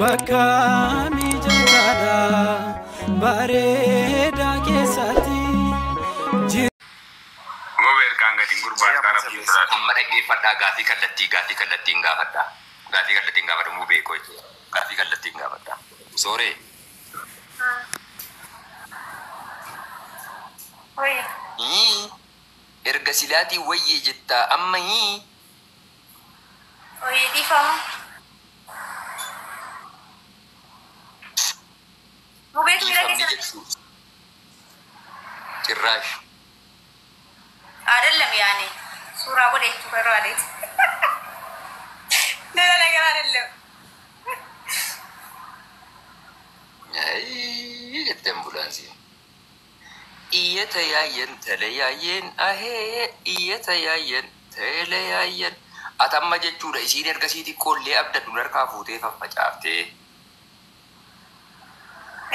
Bakka mijataadha bareedaa keessatti. Mubee ergaan gatiin gurbaa Amma rabbiin sirreessa. sodaadhu. Amma dhaggeeffadhaa, gaafii kallattii, gaafii kallattiin gaafadhaa. Gaafii kallattiin gaafadha muu beekoo jechuudha. Gaafii kallattiin gaafadhaa. Sooree. Wayya. Hii. Erga silaatii wayyee jettaa amma hii. Wayya dhiifama. Mubeetu miira Dhiifamni keessa jechuudha. Cirraash. አይደለም ያኔ ሱራ godhe jechuu barbaadeeti. ሌላ ነገር አይደለም። Ayii jette ambulaansiin. Iyyatayaayyen talayaayyen ahee iyyatayaayyen talayaayyen. Atamma jechuudha isiin ergasii xiqqoollee abdadhu harkaa fuutee faffacaaftee.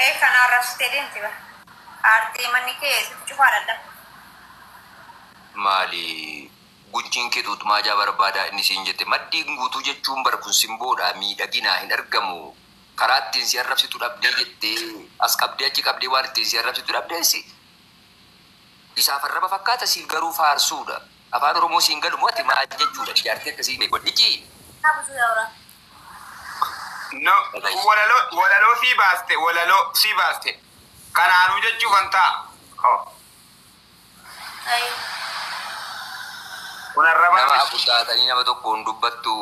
Ee kana arrabsitee deemti bara. Aartee manni kee sitti cufaadha. Maali guchiin kee tuutumaa jaa barbaadaa inni siin jette maddiin guutuu jechuun bara kun simboodha miidhaginaa hin argamu. Karaa ittiin si arrabsitu dhabdee jettee as qabdee achi qabdee waan ittiin si arrabsitu dhabdee si. Isaaf arraba fakkaata siif garuu faarsuudha. Afaan Oromoo siin galu moo ati maal jechuudha ijaartee akkasii beeku. Icci. ብዙ ያወራ No, walaloo walaloo sii baaste, walaloo sii baaste. Kanaanuu jechuuf an ta'a. Oh, አይ kun arrabaa Nama miti. afur taatanii nama tokkoon dubbattu.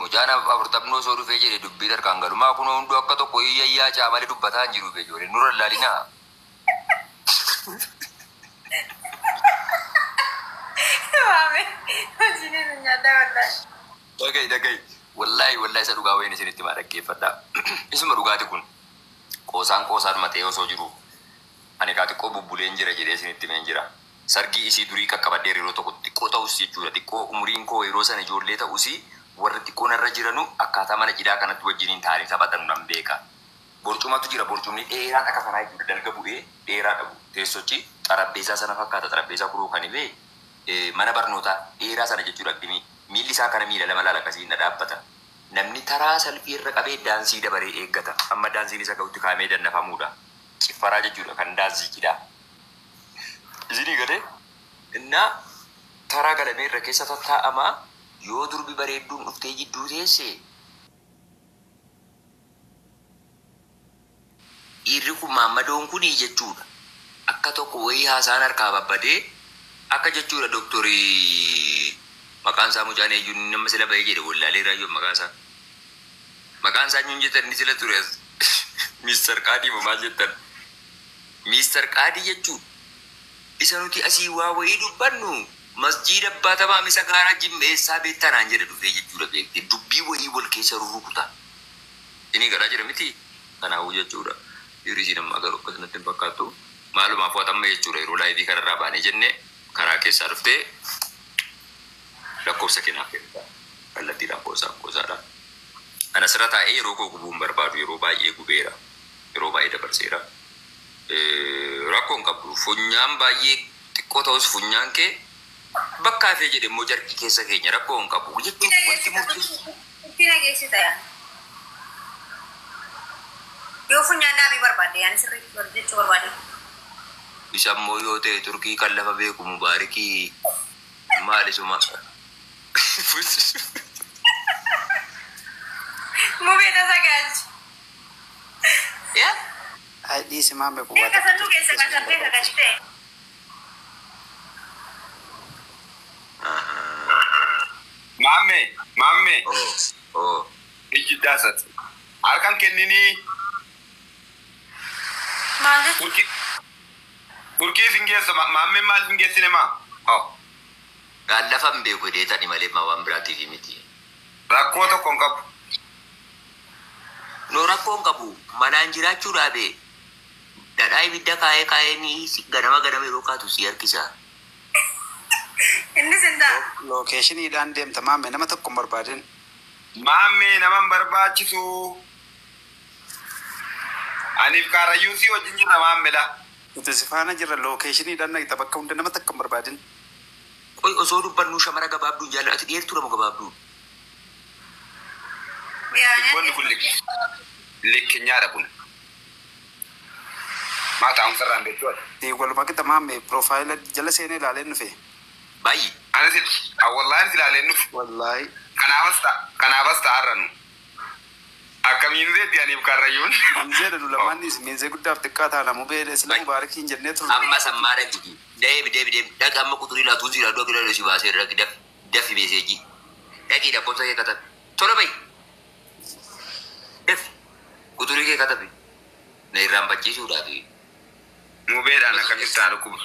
Mucaan afurtamnoo osoo dhufee jedhe dubbii harkaan galu. Maa kunoo hunduu akka tokko iyya caamalee dubbataa hin jiru ijoolleen nurra ilaalinaa. ማሜ hojiin nyaadhaa wallahi. Dhaga'i dhaga'i. Wallaahi wallaahi isa dhugaa wayiin isinitti maa dhaggeeffadhaa. Isuma dhugaati kun. Qoosaan qoosaan matee osoo jiru. Ani kaa xiqqoo bubbuleen jira jedhee isinitti himeen jira. Sargii isii durii qaqqabadhee yeroo tokko xiqqoo ta'us jechuudha. Xiqqoo umuriin koo yeroo sana ijoollee ta'us warri xiqqoon irra jiranu akkaataa mana cidhaa kanatti wajjiniin taa'anii taphatan nan beeka. Borcumatu jira. Borcumni dheeraan akka kanaa jechuudha. Dalga bu'ee dheeraa dhabu. Teessochi xarapheezaa sana fakkaata. Xarapheezaa kuruu kan himee mana barnootaa dheeraa sana jechuudha. Addimi miilli isaa kana miila lama laala akkasiin na dhaabbata. Namni taraa salphii irra qabee daansii dabaree eeggata. Amma daansiin isa ga'utti kaa'amee dannafamuudha. Ciffaraa jechuudha kan daansii cidhaa. Isinii galee innaa taraa galamee irra keessa tattaa'amaa yoo durbi bareedduun dhuftee jidduu teesse dhiirri kun maammadoon kunii jechuudha. Akka tokko wayii haasaan harkaa babbadee akka jechuudha doktorii maqaan isaa mucaan eeyyuun nama sila bahee jedhe wallaalee raayyoo maqaa isaa. Maqaan isaa eenyuun jettan inni sila ture as. Mister Qaadii moo maal jettan? Mister Qaadii jechuun isa nuti asii waa wayii dubbannu masjiida abbaa tamaa misa gaaraa jimmeessaa beektanaan jedhe dhufee jechuudha beekte dubbii wayii wal keessa rurrukuta. Inni garaa jira miti kanaafuu jechuudha. Dhiirri isiin amma garuu akkasumatti hin fakkaattu. Maalumaaf waatamma jechuudha yeroo laayivii kanarraa baanee jenne karaa keessaa dhuftee lakkoofsa kennaaf kennita. Kallattiidhaan qoosaa qoosaadha. Ana asirra taa'ee yeroo koo gubuu hin barbaadu yeroo baay'ee gubeera. Yeroo baay'ee dabarseera. Rakkoo hin qabdu. Funyaan baay'ee xiqqoo ta'us funyaan kee bakka hafee jedhe immoo jarqii keessa keenya rakkoo hin qabu. Jechuun wanti murteessu. Itti nageessita yaa. Yoo funyaan dhaabii barbaadde yaani sirriitti jechuu barbaade. Isa immoo yoo ta'e Turkii kan lafa beeku Mubaarikii maali suma. Mubee ተዘጋጅ። Yaa Ay dhiisi maame kun waa Beeka takka sanuu keessa kan beeka kan ta'e. Maammee, maammee, Oo oo. ijji daasat. Harkaan kenninii Maal jechuudha? Turkii Turkii sin geessa maammeen maal sin geessine maa? Oh, Gaan lafa hin beeku jedhee tani malee maa waan biraatiif miti. rakkoo tokko hin qabu. No rakkoo hin qabu. Manaan jiraachuu dhaabe dhadhaa ibidda kaayee kaayee ni ganama ganama yeroo kaatu si harkisa. Innis hin ta'a. Lookeeshiniidhaan deemta maame nama tokko hin barbaadin. Maammee nama hin barbaachisu. Aniif kaarayyuu si wajjin jirra maammedha. Nuti si faana jirra lookeeshiniidhaan dhaqxa bakka hunda nama takka hin barbaadin. Qoy osoo dubbannuu shamara gabaabduu hin jaalladhu. Ati dheertuu nama gabaabduu. Dhibboonni kun likkinyaadha kun. Maa taa'umsa irraan beektu ati. Walumaa qixa maamme piroofaayila jala seenee ilaaleen dhufe. Baay'ee. Anis wallaahi ilaaleen dhufu. Wallaahi. Kanaafas ta'a kanaafas ta'arra nu. Akkamiin zeetti aniif karrayyuun. Miinzeedha nu lamaanis miinzee guddaaf xiqqaa taana mubee sila mubaarakiin jennee turre. Amma sammaa dhaqiti. Deebi deebi deebi. Dhaqi amma kuturii laatuun si laaduu akka si baasee dhaqi dafi dafi meeseejii. Dhaqi lakkoofsa kee katabi. Tola bayi. Dafi kuturii kee katabi. Na irraanfachiisuudhaafi. Mubeedhaan akkam jirtaan dhukkuba.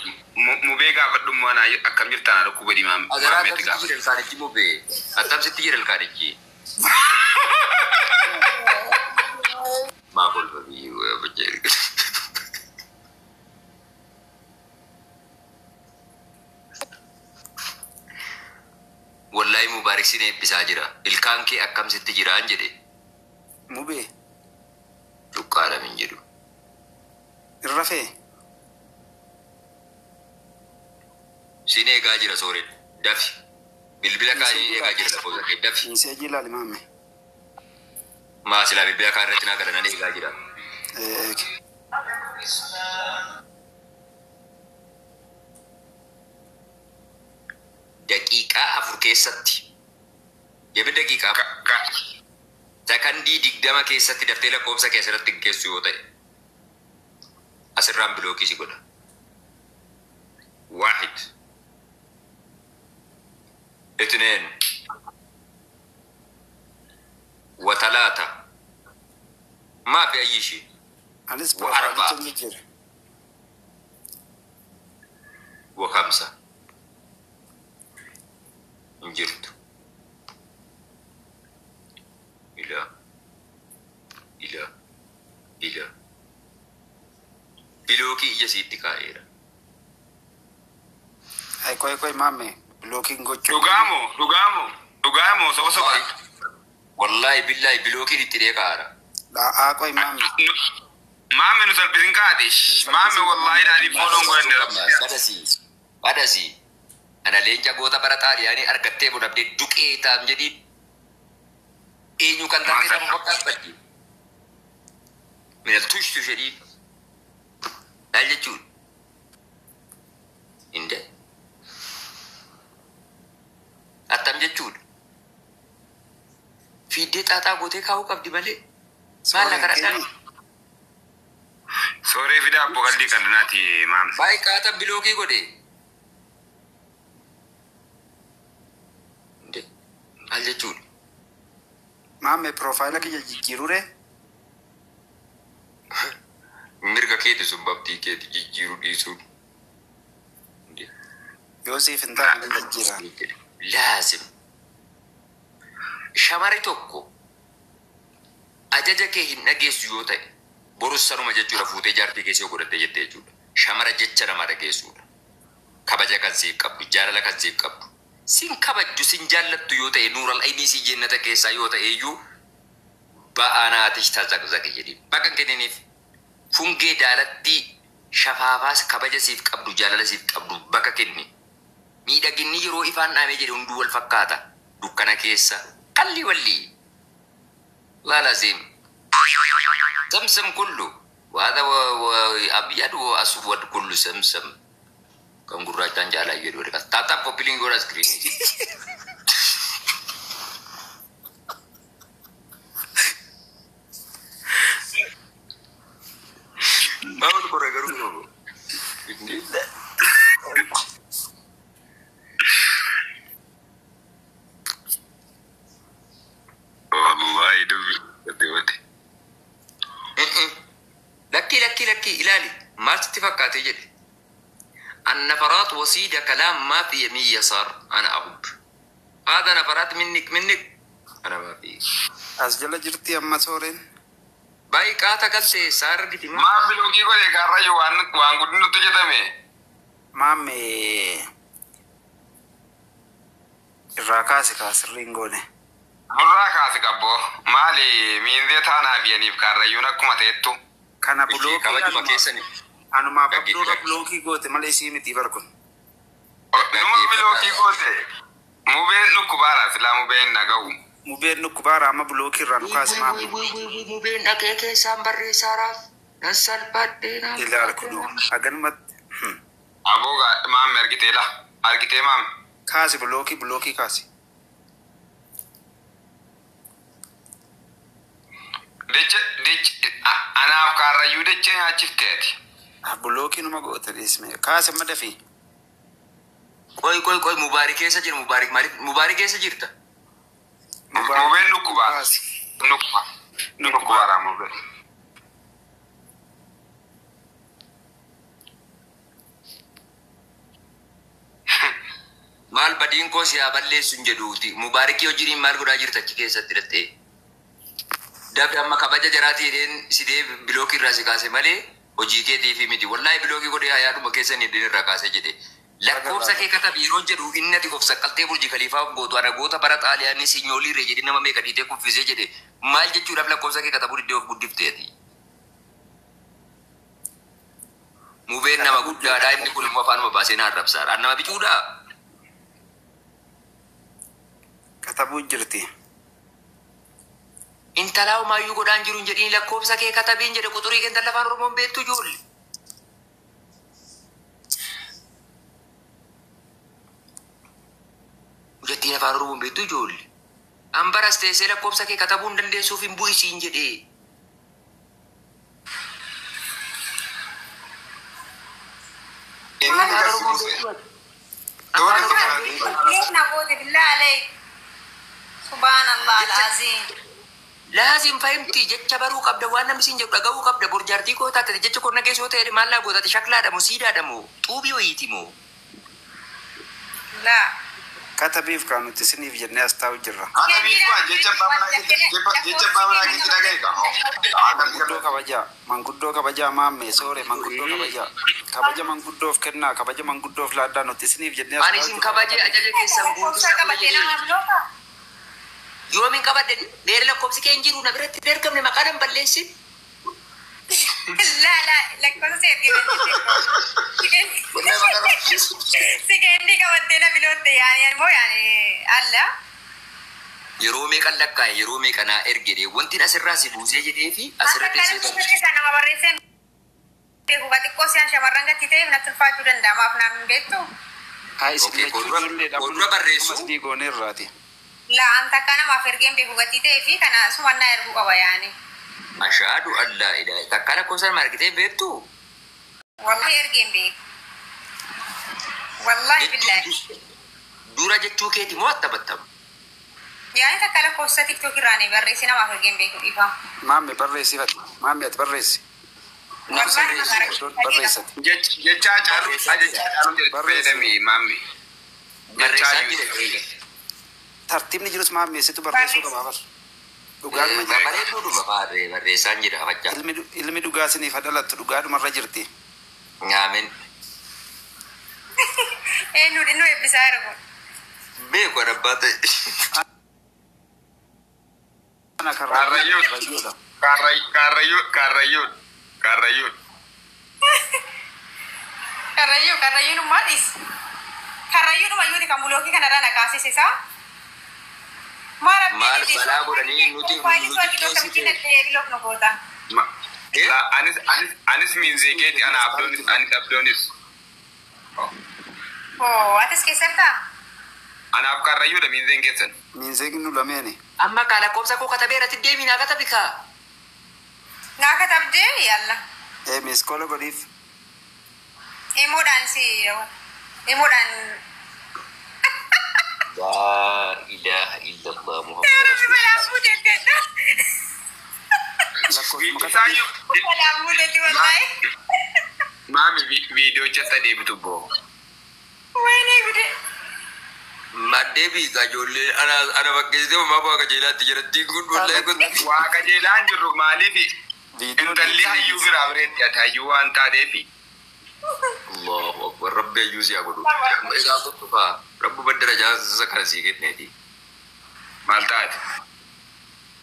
Mubee gaafadhummaa naa akkam jirtaan dhukkuba dimaa Agaraa maammeetti akkamsitti gaafadhu. jira ilkaanichi mubee. Akkamsitti jira ilkaanichi. Maa kolfa biyyi wayyaa. Wallaahi Mubaarik sin eebbisaa jira. Ilkaan kee akkamsitti jiraan jedhe. Mubee Luqqaadha min jedhu. irra fee. Sin eegaa jira sooreen. Dafi. Bilbila kaanii eegaa jira lakkoofsa kee dafi. Miinzee ilaali maamme. Maa silaa bilbila kaan irratti naa galanan eegaa jira. Eege. Daqiiqaa 4 keessatti. Yabi daqiiqaa 20 sakandii keessatti daftee lakkoofsa kee asirratti hin keessu yoo ta'e. Asirraan block si godha. واحد اثنين وثلاثة ما في أي شيء Anis وأربعة. piroofaayilicha ni jira. وخمسة انجرت إلى إلى إلى block ija siitti kaa'eera. Ay qoy qoy maamme blockiin gochuu. Dhugaamoo dhugaamoo dhugaamoo soba soba. Wallaahi billaahi blockiin itti dhee kaa'ara. Aa qoy maamme. Maamme nu salphisin kaate. Maamme wallaahi daadhii fooloon godhanne. Badasii badasii ana leenca goota bara xaaliyaanii argattee godhabdee duqee taam jedhiin eenyu kan taate nama fakkaatfadhi. Minal tushtu jedhiin maal jechuun inde attam jechuudha. Fiiddee xaaxaa gootee kaa'uu qabdi malee maal na kadhadhaa. Sooree fidaa abboo qalbii kan dunaati maamme. Baay'ee qaata block godhe. Inde maal jechuudha. Maamme piroofaayila kiyya jijjiiruu ree. Mirga keeti sun babtii keeti jijjiiruu dhiisuun. Inde Yoo siif hin taane ni jijjiira. Laazim. Shamarri tokko ajaja kee hin dhageessu yoo ta'e borus sanuma jechuudha fuutee jaartii keessee godhattee jettee jechuudha. Shamara jecha nama dhageessuudha. Kabaja kan siif qabdu, jaalala kan siif qabdu. Sin kabajju, sin jaallattu yoo ta'e nuural aynii si jennata keessaa yoo ta'e iyyuu ba'aanaatish tazaqzaqi jedhiin. Bakka hin kenniniif fungee daalattii shafaafaas kabaja siif qabdu, jaalala siif qabdu bakka kenni. Miidhaginni yeroo ifaan dhaamee jedhe hunduu wal fakkaata. Dukkana keessa kalli walli. Laalazim. سمسم كله وهذا أبيض وأسود كله سمسم kan gurraachaan jaalaa jedhu warra tap tap copy link godha screen. Maal kora garuu inni Wallaahi dubbi wati. Lakki lakki lakki ilaali maal sitti fakkaate jedhe. النفرات وسيدة كلام ما في يمين يسار أنا أحب هذا نفرات منك منك أنا ما في As jala jirti amma sooreen. باي قاتا قلت سار قلت ما Maal block godhe karrayyuu waan waan guddinutti hojjetame. Maamme irraa kaase kaasirriin goone. Nurraa kaase qabboo maali miinzee taanaa biyaniif karrayyuun akkuma ta'ettu. Kana block kabajuma keessani anumaaf Dhaggeeffadhu. abdoota block goote malee isii miti barkun. Numa block goote. Mubeen dhukkubaara silaa mubeen naga'u. Mubeen dhukkubaara amma bulookii irraa nu kaase maammi. Mubeen dhaqee keessaan barreessaaraaf nan salphadhee naan. Ilaal kunoo haganumatti. Aboo maamme argitee la argitee maamme. Kaasi bulookii bulookii kaasi. Deche deche anaaf kaarrayyuu dechee nyaachifteeti. Bulookii numa goote dhiisme. Kaasi amma dafii. Qoy qoy qoy, Mubaarik keessa jira. Mubaarik maaliif Mubaarik keessa jirta? Mubeen dhukkubaa. Kaasi. Dhukkuba. Dhukkubaara mubeen. Maal badiin koo si haa balleessu hin jedhuuti. Mubaarikii hojiin maal godhaa jirta achi keessatti dhattee? Dabdi amma kabaja jaraatii jedheen si dee bilookii irraa si kaase malee hojii keetiif miti. Wallaahi bilookii godhee hayaadhuma keessan hidheen irraa kaase jedhe. Lakkoofsa kee katabi yeroo jedhu inni ati of saqqaltee Burji Kaliifaa gootu ana goota bara Xaaliyaanii sinyoolii irree jedhee nama meeqa dhiitee kuffisee jedhe, maal jechuudhaaf lakkoofsa kee katabuu diddee of guddifteeti? Mubeen nama guddaadha, inni kun immoo afaanuma baasee na arrabsaadha. Nama bicuudhaa. Katabuu jirti. Intalaa homaayyuu godhaan jiru hin jedhiin, lakkoofsa kee katabiin jedhe. Quxurii kee intala afaan Oromoon beektu ijoollee. Mucattiin afaan Oromoon beektu ijoollee. An baras teessee lakkoofsa kee katabuu hin dandeessuuf hin bu'isiin jedhee. Inni Afaan Oromoon gadi beektu. Toora Afaan Oromoon beektu. Na goote billaa alayk. Subhaanallah alazim. Laazim fahimti, jecha baruu qabda, waan namni siin jedhu dhaga'uu qabda. Bor jaartii koo taate jecha koo nageessoo ta'e maal laa gootate, shaklaadha moo siidaadha moo xuubii wayiiti moo? Laa. Katabiif kan nuti isiniif jennee as taa'u jirra. Katabiif waan jecha abbaa manaa keetti, jecha abbaa manaa keetti dhaga'i kaa. Manguddoo kabajaa. Manguddoo kabajaa maamme soore, manguddoo kabajaa. Kabaja manguddoof kennaa, kabaja manguddoof laaddaa, nuti isiniif jennee as Ani taa'u isin jirra. kabajee ajaja keessan guutuu Lakkoofsa qabatee nama bilooka. Yoomin qabadde beera? Lakkoofsi kee hin jiru na biratti hin ergamne, maqaa nan balleessin. Laa laa, lakkoofsa si ergite. Sikeendii qabattee na bilootte yaani immoo yaani alla. Yeroo meeqan lakkaa'e, yeroo meeqa naa ergedhe, wanti asirraa si buusee jedhee fi asirra teessee Akka kana nama barreessee beeku ka xiqqoo si'an shamarran gatii ta'eef natti ulfaachuu danda'a, maaf naan hin beektu. Haa isin Okay, lachuu fuuldura- ijoolleedha. fuuldura barreessu. Masdii gooneerraati. Laa, an takka namaaf ergeen beeku gatii ta'ee fi kana sumannaa erguu qaba yaani. Ashaadu Allah ilaaha, takka lakkoofsa nama argitee beektu. Wallahi ergeen beeku. Wallahi billahi. Dura jechuu keeti moo attabattamu? Yaani takka lakkoofsa TikTok irraa ni barreessi namaaf ergeen beeku, dhiifama. Maamme barreessifate. Maamme ati barreessi. Nama sirreessu. Barreessate. Jecha caalu, jecha caalu jedhe fayyadami maammi. Jecha Barreessaa jira. Tartiibni jirus maamme situ barreessuu qaba bar. Dhugaadhuma jira. Bareeduudhuma baarree barreessaan jira fachaa. Ilmi dhugaa isiniif haa dhalattu, dhugaadhumarra jirti. Nyaamen. Eenyu nu eebbisaa jiru kun? Beeku adabbaa ta'e. Ana Kaarrayyuu. karrayyuudha. Kaarrayyuu, kaarrayyuu, kaarrayyuu. Karrayyuu, karrayyuun maaliis? Karrayyuudhuma yuuti kan bulookii kanarraa na kaasise isaa. Maal balaa godhanii nuti Bilook nu goota. Anis anis anis miinzee keeti, ana abdoonis, anis abdoonis. Oo, atis keessattaa? Anaaf karrayyuudha miinzeen keessan. Miinzeen nu lameeni. Amma kaa lakkoofsa koo katabee irratti deemii naa katabi kaa. Naa katabdee yalla. Ee, miiskoola godhiif. Imoodhaan si imoodhaan. Laa ilaaha illallah Muhammad Rabbi balaa fuuteetti. Lakkoofsuma katabii. Isaayyuu Balaa fuuteetti wallaahi. maami viidiyoo deebitu boo. Wayinee gude. Maddee biikaa ijoollee ana ana fakkeessitee mamaa bu'aa qajeelaatti jedhattiin kun wallahi kun. Waa qajeelaan jirru maaliifi Viidiyoo intalli hayyuu biraa bireetti, ati hayyuu waan taateefi. Allahu akbar, rabbi hayyuu si haa godhu. Egaa kottu faa rabbi badda jaasa kana sii kenneeti. Maal taate?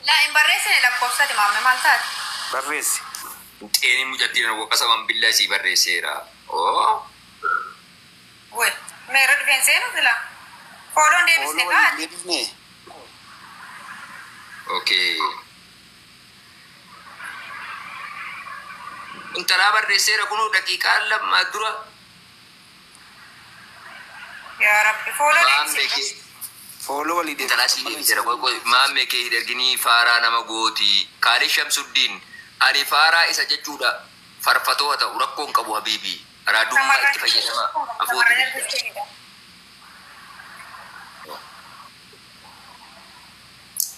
Laa, hin barreessine lakkoofsati maamme, maal taate? Barreessi. Xeenii mucattiin ana waqasa billaa sii barreesseera. Oo. Woy meerra dhufeen seenu sila. Fooloon deebisne Ooluu waliin kaati. deebifnee. Okay. Intalaa barreesseera kunuu daqiiqaa 2 dura. Yaa Rabbi follow Maammee deebisi. kee Follow walii intalaa sii deebiseera. Qoy qoy maammee kee hin erginii faaraa nama gooti. Kaalid Shamsuddiin ani faaraa isa jechuudha. Farfatoo haa ta'u rakkoo hin qabu habiibii. Araadummaa itti fayyadama. Afooti bilbila.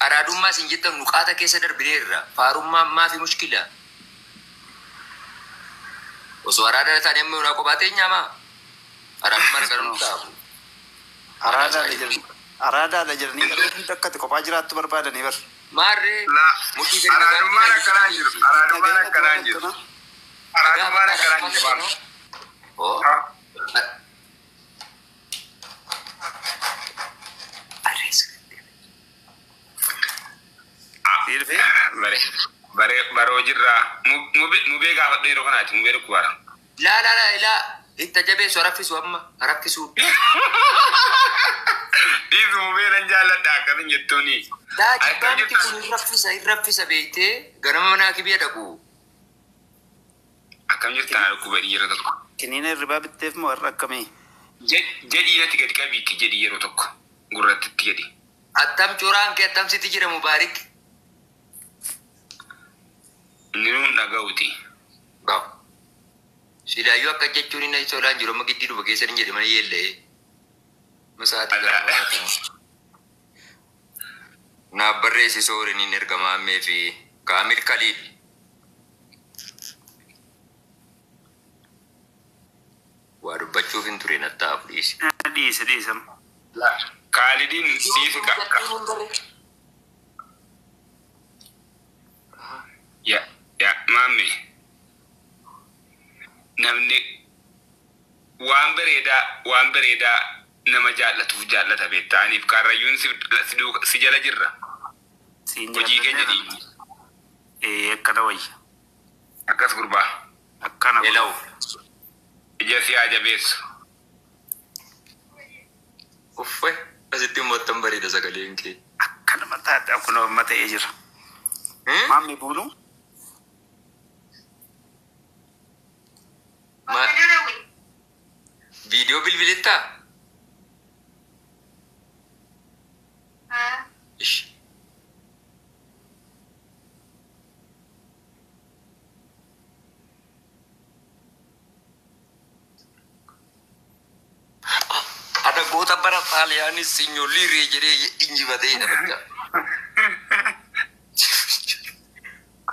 Araadummaa isin jettan nu qaata keessa darbineerra. Faarummaan maafi mushkila. Osoo araada taane amma yoonaa kophaa teenyaamaa. Araadummaan akkana nu taafu. Araadaadha jedhanii. Araadaadha jedhanii yeroo hunda akkati kophaa jiraattu barbaadanii bar. Maarree La mudhii gadi nagaa araadummaan akkanaa hin jiru. Araadummaan akkanaa hin jiru. Araadummaan akkanaa hin jiru. Oh. Ha? Bare bare baroo jirraa. Mubee gaafadhu yeroo kanaati. Mubee dhukkubaara. Laa laa laa laa itti jabeessu raffisu amma raffisu. Dhiisu mubee nan jaalladha akkasin jettuuni. Laa Akkam jibbaa miti jirta? kun hin raffisa hin raffisa beektee ganama manaa kibiyya dhaqu. Akkam jirta na dhukkuba yeroo tokko. Kiniina hirribaa bitteef moo har'a akkamii? Jedhii natti gadi qabiitti jedhii yeroo tokko. Gurratti itti jedhi. Attam coraan kee attam sitti jira Mubaarik. Inni nuun dhaga'uuti. Baw. Silaayyuu akka jechuun inni solaan jiru amma giddii dhufa keessa hin jedhe mana yeella'ee. Masaatii Alaa. Naaf barreessi sooriniin erga maammee fi Kaamil Kaliil. Waa dubbachuuf hin ture nattaa'aaf dhiisi. Dhiise dhiisam. Kaalidiin dhiisi ka. Ya ya maamme. Namni waan bareedaa waan bareedaa nama jaallatuuf jaallata beektaa. Aniif kaarrayyuun si jala jirra. Siin Hojii keenya jaalladheera. dhiibni. Ee akkana wayya. Akkas gurbaa. Akkana Elaw. Ija si haa jabeessu. Uffee asitti immoo attam bareeda sagaleen kee. Akkana mataadha kun amma ta'ee jira. Maammi buunu Viidiyoo bilbilittaa? Ish. Ada goota bara Xaaliyaanis sinyolii jedhee injifatee dha bakka.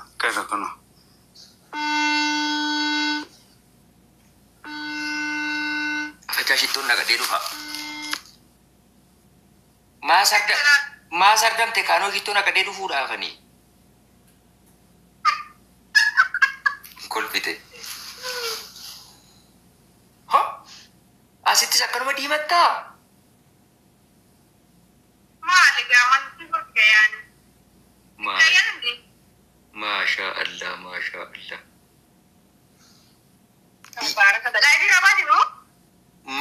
akkana kun. Afachaa shittoon naqadhee dhufa. Maa sardamte kaanoo shittoo naqadhee dhufuudhaafani. Kolfite. Ha? Asittis akkanuma diimattaa? Maali gaamatti gurgayaan? Maasha Allah, maasha Allah.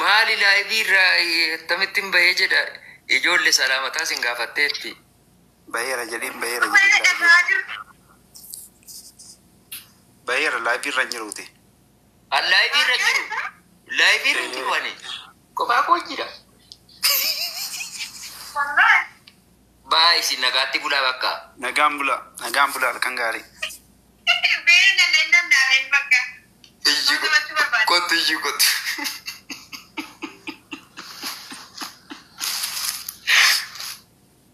Maali laayivii irraa akkamitti hin bahee jedha. Ijoollee salaamataa sin gaafatteetti. Baheera jedhiin baheera jedhiin. Baheera laayivii irra hin jiruuti. An laayivii irra jiru. Laayivii irra jiru ani. Kophaa koo jira. Baa isin nagaatti bulaa bakka. Nagaan bulaa nagaan bulaa halkan gaarii. Kottu iyyuu kottu.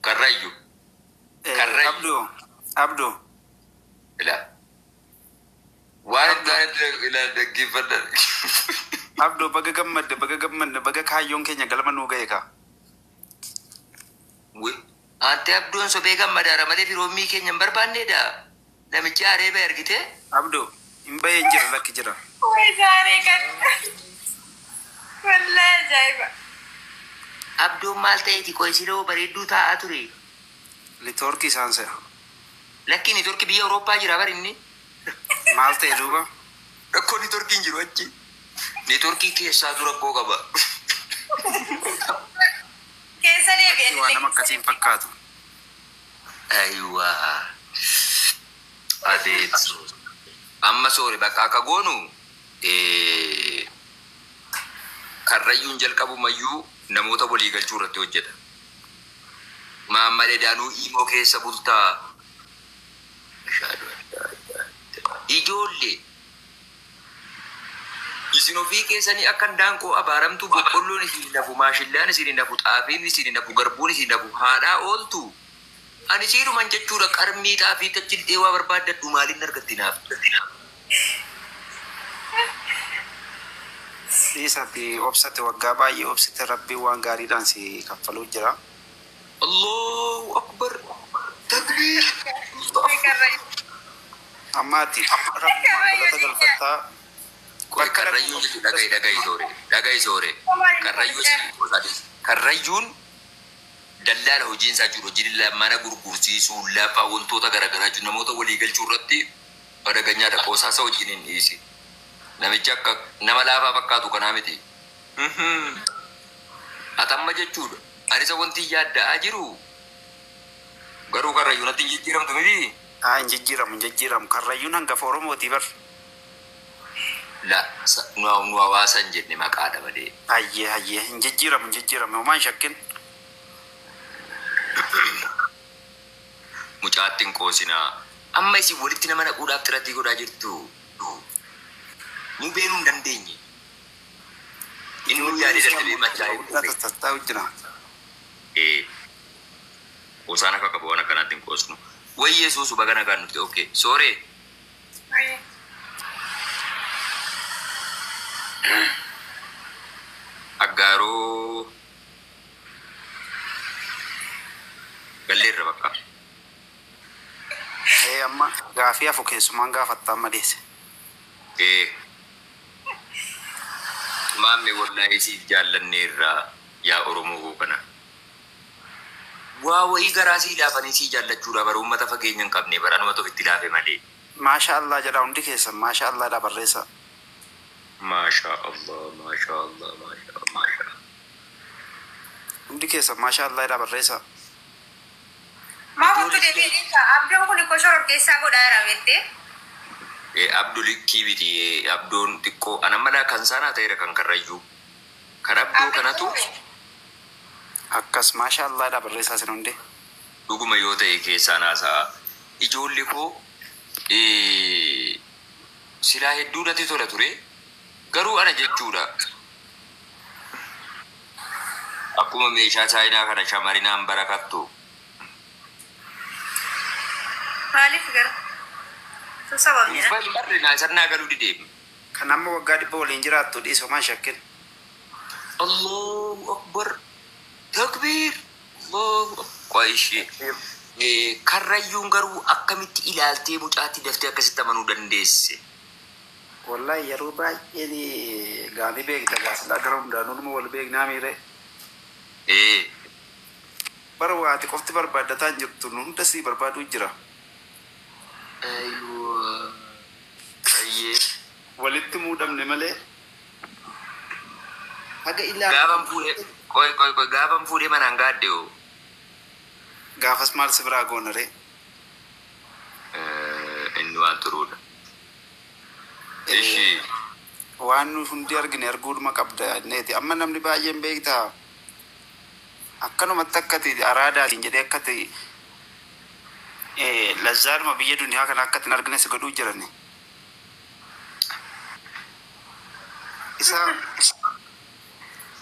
Karrayyuu. Karrayyuu. Abdoo Abdoo Ilaa. Waan hin taanetti ilaa dhaggeeffadha. Abdoo baga gammadde baga gammadde baga kaayyoon keenya galma nuu ga'e kaa. Ante abdoon sobee gammadaara malee firoommii keenya hin barbaanneedha. Namichi aaree ba'e argite. Abdoo hin baheen jira lakki jira. Abdoon maal ta'eeti qoy siloo bareedduu taa'aa ture. Liitoorkii isaan se'a. Lakki niitoorkii biyya Awurooppaa jira bar inni. Maal ta'e duuba? Rakkoo niitoorkii hin jiru achi. Niitoorkii keessaatu rakkoo qaba. Keessa Waan nama deebi'e. akkasiin fakkaatu. Ayiwaa. Abeet. Amma soore bakka akka goonu karrayyuun jalqabumayyuu namoota walii galchuu irratti hojjeta. Maammalee daanuu imoo keessa bultaa. Ijoollee isin ofii keessanii akka daanqoo abaaramtu boqqolloon isin nafu, maashillaan isin nafu, xaafiin isin nafu, garbuun isin nafu haadhaa ooltu. Ani siiruman jechuudha qarmii xaafii tachi waa barbaaddadhu maaliin argatti naaf? Dhiisati obsate waggaa baay'ee obsite rabbiin waan gaariidhaan si kaffaluu jira. Allahu akbar. Takbiir. Ammaati rabbumaan galata galfattaa. Qoy karrayyuun jechuun dhaga'i dhaga'i soore dhaga'i soore karrayyuun dallaala hojiin isaa jiru hojiin mana gurgursiisuu lafa wantoota garaagaraa jiru namoota walii galchuu irratti fadaganyaadha qoosaasa hojiin hin dhiisi. Namichi akka nama laafaa fakkaatu kanaa miti. Atamma jechuudha. Ani isa wanti yaadda'aa jiru garuu karrayyuun atti hin jijjiiramtu miti. Haa hin jijjiiramu hin jijjiiramu karrayyuun hangafa Oromootii bar. La nu hawaasa hin jenne maqaadha malee. Hayyee hayyee hin jijjiiramu hin jijjiiramu homaa hin shakkin. Mucaatti hin qoosinaa. Amma isin walitti nama naquudhaaf xiratii godhaa jirtu. Nu beenuu hin dandeenye. Inni nu yaadee dadhabee machaa'ee kufe. Tattaa'u jira. Qoosaan akka qabu waan akkanaatti hin qoosnu. Wayyi Yesuusu baga nagaan nuti okay. Sooree. Aggaaroo galleerra bakka. Amma gaafii hafu keessumaan gaafattaa amma dhiyeesse. Maamme wallaahi siif jaallanneerra yaa Oromoo koo kana. Waa wayii garaa sii laafanii sii jaallachuudha bara uummata fageenya hin qabne bara anuma ofitti laafe malee. Maasha Allah jedha hundi keessan maasha Allah dha barreessa. Maasha Allah maasha Allah maasha Allah. Hundi keessan maasha Allah dha barreessa. Maa wantu deebiin abdoon kun koshoror keessaa godhaa jira beektee. Abduu likkii miti abdoon xiqqoo ana mala kan saanaa ta'eera kan karrayyuu. Kan abdoo kanatu Akkas maasha Allah dha barreessaa isin hundi. Dhuguma yoo ta'e keessaan haasa'a. Ijoolli koo silaa hedduu natti tola ture garuu ana jechuudha. Akkuma meeshaa chaayinaa kana shamarinaan barakattu. Maaliif garuu? Tu sababni dha. Barri naa sannaa galuu dideem. Kan amma waggaa dhibba waliin jiraattu dhiisoo maan shakkin. Allahu akbar. Takbiir. Allahu akbar. Ishee. Karrayyuun garuu akkamitti ilaaltee mucaatti daftee akkasitti amanuu dandeesse? Wallahi yeroo baay'ee gaarii beekta gaasilaa gara hundaanuu numa wal beeknaa miire. Bara waati qofti barbaaddataa hin jirtu nu hunda sii barbaaduu jira. Ayyee. Walitti muudamne malee. Haga ilaalu. Gaafan fuudhee qoy qoy qoy gaafan fuudhee manaan gaadde hoo. Gaafas maal si biraa goona ree? Inni waan turuudha. Ishii. Waan nu hundi argine arguudhuma qabda neeti. Amma namni baay'een beektaa akkanumatti akkati araadaatiin jedhee akkati lazzaadhuma biyya duniyaa kana akkati hin argine si godhuu jirani. Isa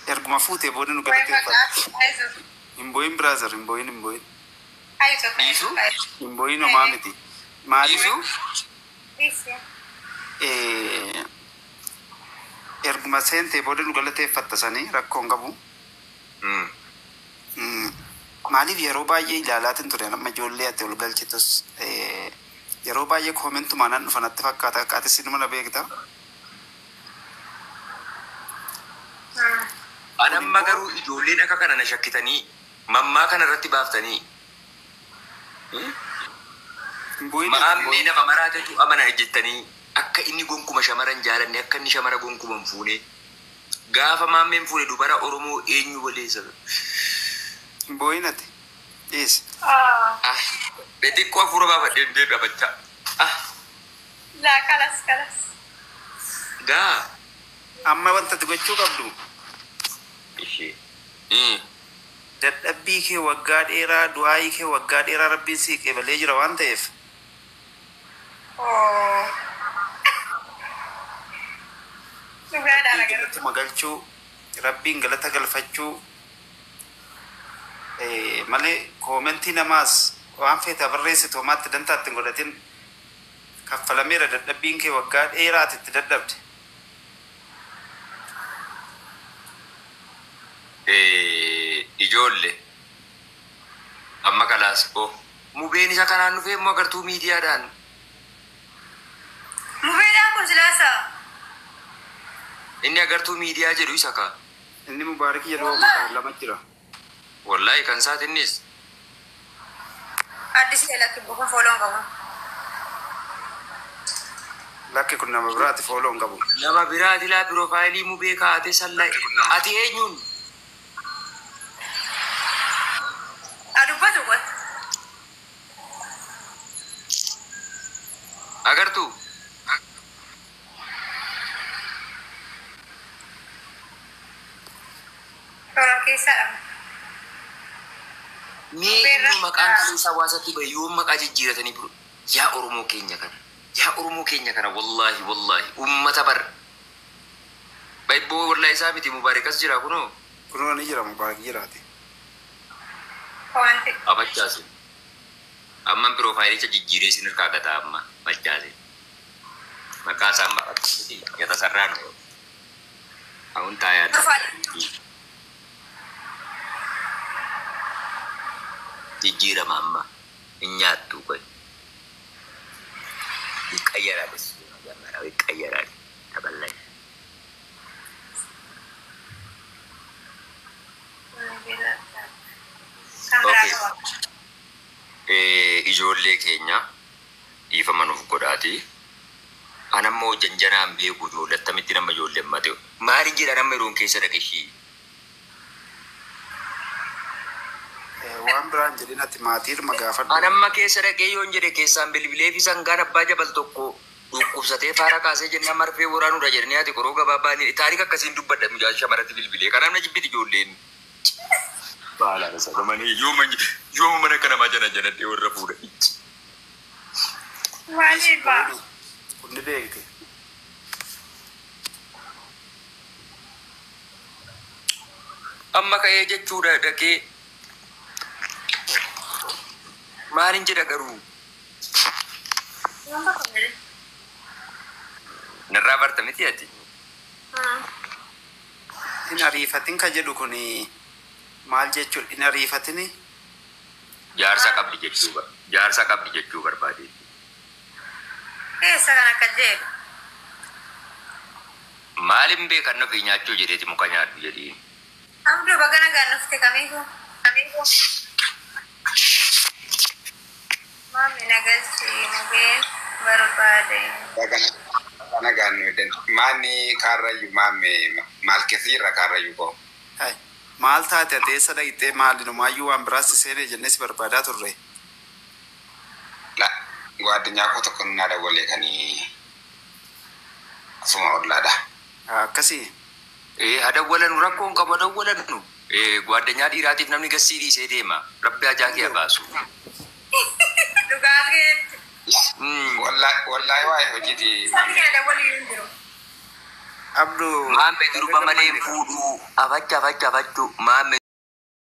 erguma fuutee booda nu galateeffatu. Hin boo'in brother hin boo'in hin boo'in. Dhiisuu? Hin boo'in homaa miti. Maaliif? Dhiisuu? Erguma seentee booda nu galateeffatta sanii rakkoo hin qabu. Maaliif yeroo baay'ee ilaalaatiin ture amma ijoollee ati ol galchitus yeroo baay'ee koomentumaan nan dhufa natti fakkaata akka ati sinuma na beekta. An amma garuu ijoolleen akka kana na shakkitanii mammaa kana irratti baaftanii maammee nama maraatatu amana jettanii akka inni gonkuma shamara hin jaalanne akka inni shamara gonkuma hin fuune gaafa maammeen fuune dubara Oromoo eenyu waleessa. Hin boo'in ati. Dhiis. Ah, xixiqqoo hafuura baafadheen deebi'a bachaa. Ah, Laa kalas kalas. gaa. Amma wanta ati gochuu qabdu Ishee. dadhabbii kee waggaa dheeraa du'aayii kee waggaa dheeraa rabbiin sii qeebalee jira waan ta'eef Oo. Dhugaadhaan rabbiin agarra. galatuma galchuu rabbiin galata galfachuu malee koomentii namaas waan feete barreessitu homaatti dantaatti hin godhatin kaffalameera dadhabbiin kee waggaa dheeraati itti dadhabde. Ijoollee amma kalaas oo mubeen isa kanaan dhufee immoo agartuu miidiyaadhaan Mubeedhaan kun silaasa. Inni agartuu miidiyaa jedhu isa ka Inni Mubaarak jedhu lama jira. Wallaahi kan isaati innis Addis lakki bukun fooloon qabu. Lakki kun nama biraati fooloo hin qabu. Nama biraati laa piroofaayilii mubee kaa'ate sallaa ati eenyuun Adubbatu qoy. Agartuu Toora keessadha. Mee inni maqaan kaleessa hawaasatti bahe yoom maqaa jijjiiratanii biru yaa Oromoo keenya kana yaa Oromoo keenya kana wallaahi wallaahi ummata bar bayibboo wallaahi isaa miti Mubaarakas jira kunoo Kunoo ni jira Mubaarak jiraate. Wanti. Abachaase amman piroofaayilicha jijjiiree isin harkaa gataa amma machaase maqaa isaa amma miti gata sarraan ahun taayaa jijjiirama amma hin nyaattu qoy ይቀየራል እሱ መጀመሪያው ይቀየራል ተበላሽ Kan biraa Okay. qaba. Ijoollee keenya dhiifama nuuf godhaati. Anammoo janjanaan beeku ijoollee attamitti nama ijoollee mate maaliin jedha nama yeroon keessa dhaqe ishii. Waan biraan jedhin ati maatiirma gaafadhu. Anamma keessa dhaqee yoon jedhe keessaan bilbilee fi sangaan abbaa jabal tokko dhukkubsatee faara kaasee jennaan marfee waraanuudha jedhanii ati koroo gabaabaa ni taarika akkasiin dubbadha mucaa shamarratti bilbilee kanaaf na jibbiti ijoolleen. Baalaan isa dhumanii yooma yooma mana kanamaa jana janadhee warra fuudha. Maaliif baa? Kun ni beekte. Amma ka'ee jechuudha dhaqee maalin jedha garuu Waan tokko jedhe. Narraa barta miti ati. Hin ariifatin ka jedhu kun maal jechuudha? Hin ariifatini? Jaarsa qabdi jechuu jaarsa qabdi jechuu barbaade. Eessa kan akka jedhu? Maalin beekan ofii nyaachuu jedheeti muka nyaadhu jedhiin. Abduu baga nagaan dhufte kamiifu? Kamiifu? Maamni nagalchi mubeen barbaade. Nagaan nu edan. Maanni kaarrayyuu maamme maal keessa jirra kaarrayyuu koo? Hai, maal taate ati eessa dhaqxee maali numaayyuu waan biraas seenee jennee si barbaadaa turre. La gwaddinyaa koo tokko naa dawwalee kanii asuma ollaadha. Akkasii. Hadawwalanu rakkoon qabu hadawwalanu. Gwaaddanyaa dhiiraatiif namni gassii dhiisee deema. Rabbi ajaa kee baasu. Dhugaa keetti. Wallaahi waa'ee hojiiti. Sabni kana dawwaluu hin jiru. Abduu. Maamme durba malee fuudhuu afacha afacha afachu maamme.